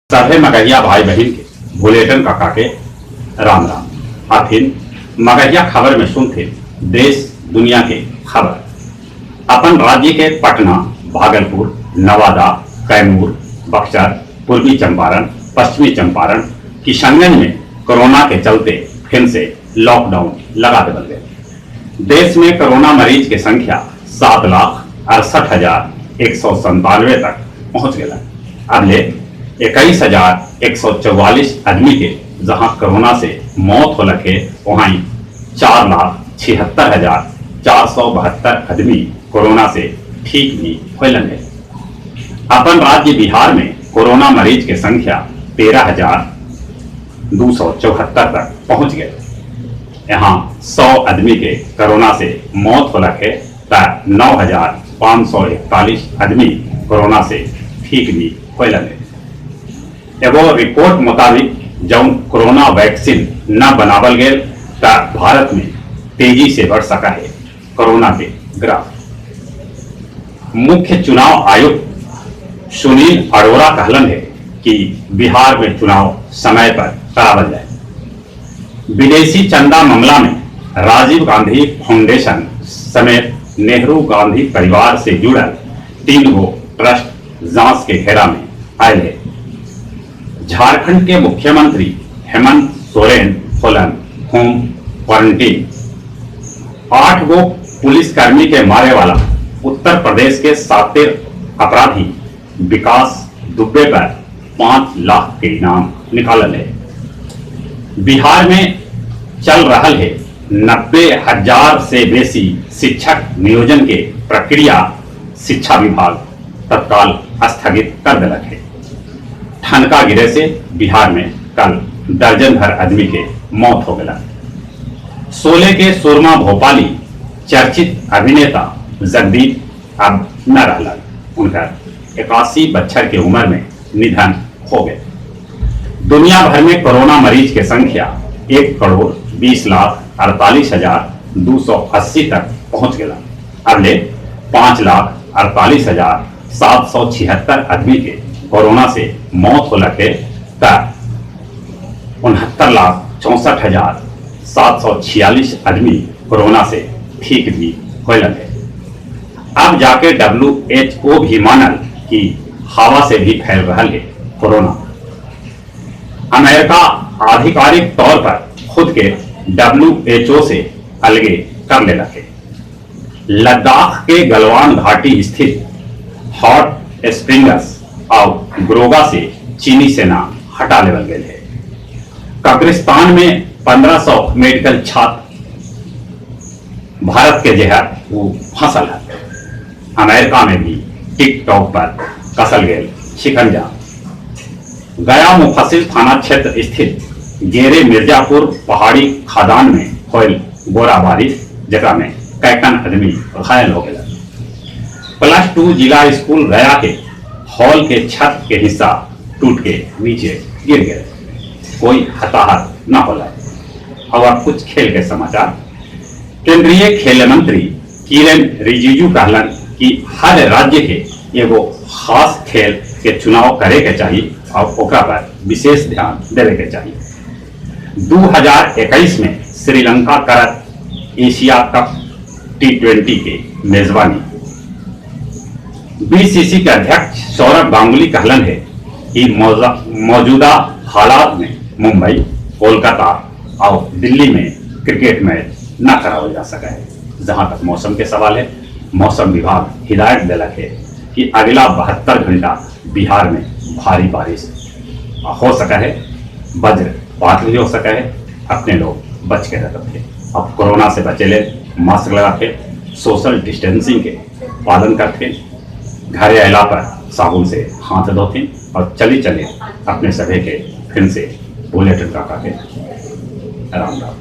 सभे मगहिया भाई बहिन के भुलेटन काका के राम राम। अथिन मगहिया खबर में सुनथिन देश दुनिया के खबर। अपन राज्य के पटना, भागलपुर, नवादा, कैमूर, बक्सर, पूर्वी चंपारण, पश्चिमी चंपारण, किशनगंज में कोरोना के चलते फिर से लॉकडाउन लगा देवल गए। देश में कोरोना मरीज के संख्या 7,68,197 तक पहुंच गया। अब ले 21,144 आदमी के जहां कोरोना से मौत हो लगे, वहां 4,76,472 आदमी कोरोना से ठीक भी होलन है। अपन राज्य बिहार में कोरोना मरीज के संख्या 13,274 तक पहुंच गए। यहाँ 100 आदमी के कोरोना से मौत हो लगे त 9,541 आदमी कोरोना से ठीक भी होलन है। एगो रिपोर्ट मुताबिक जब कोरोना वैक्सीन न बनावल गेल त भारत में तेजी से बढ़ सका है कोरोना के ग्राफ। मुख्य चुनाव आयुक्त सुनील अरोड़ा कहलन है कि बिहार में चुनाव समय पर करावल जाए। विदेशी चंदा मामला में राजीव गांधी फाउंडेशन समेत नेहरू गांधी परिवार से जुड़ल 3 गो ट्रस्ट जांच के घेरा में आयल है। झारखंड के मुख्यमंत्री हेमंत सोरेन होलन होम क्वारंटीन। 8 गो पुलिसकर्मी के मारे वाला उत्तर प्रदेश के सातिर अपराधी विकास दुबे पर 5 लाख के इनाम निकालल है। बिहार में चल रहा है 90,000 से बेसी शिक्षक नियोजन के प्रक्रिया शिक्षा विभाग तत्काल स्थगित कर दिलक है। ठनका गिरे से बिहार में कल दर्जन भर आदमी के मौत हो गया। शोले के सुरमा भोपाली चर्चित अभिनेता जगदीप अब न रहलन। उनका 81 बच्छर के उम्र में निधन हो गए। दुनिया भर में कोरोना मरीज के संख्या 1,20,48,280 तक पहुंच गया। अब ले 5,48,776 आदमी के कोरोना से मौत हो लगे त 69,64,746 आदमी कोरोना से ठीक भी हो लगे। अब जाके WHO भी मानल कि हवा से भी फैल रहा है कोरोना। अमेरिका आधिकारिक तौर पर खुद के WHO से अलगे कर ले है। लद्दाख के गलवान घाटी स्थित हॉट स्प्रिंग्स और ग्रोगा से चीनी सेना हटा लेवल गए है। कब्रिस्तान में 1500 मेडिकल छात्र भारत के जो है वो फंसल है। अमेरिका में भी टिकटॉक पर कसल गए शिकंजा। गया मुफस्सिल थाना क्षेत्र स्थित गेरे मिर्जापुर पहाड़ी खदान में होल गोलाबारी, जकरा में कैकन आदमी घायल हो गया। +2 जिला स्कूल गया के हॉल के छत के हिस्सा टूट के नीचे गिर गए, कोई हताहत न होला। और अब कुछ खेल के समाचार। केंद्रीय खेल मंत्री किरेन रिजिजू कहलन कि हर राज्य के एगो खास खेल के चुनाव करे के चाहिए और ओकरा पर विशेष ध्यान देवे के चाहिए। 2021 में श्रीलंका करत एशिया कप टी20 के मेजबानी। बीसीसी के अध्यक्ष सौरभ गांगुली कहलन है कि मौजूदा हालात में मुंबई, कोलकाता और दिल्ली में क्रिकेट मैच न करावल जा सका है। जहां तक मौसम के सवाल है, मौसम विभाग हिदायत दिलक है कि अगला 72 घंटा बिहार में भारी बारिश हो सका है, वज्रपात भी हो सका है। अपने लोग बच के रहते थे। अब कोरोना से बचे ले मास्क लगा के, सोशल डिस्टेंसिंग के पालन करते, घरे अला पर साबुन से हाथ धोते और चली चले अपने सभी के फिर से बुलेटिन काका के राम राम।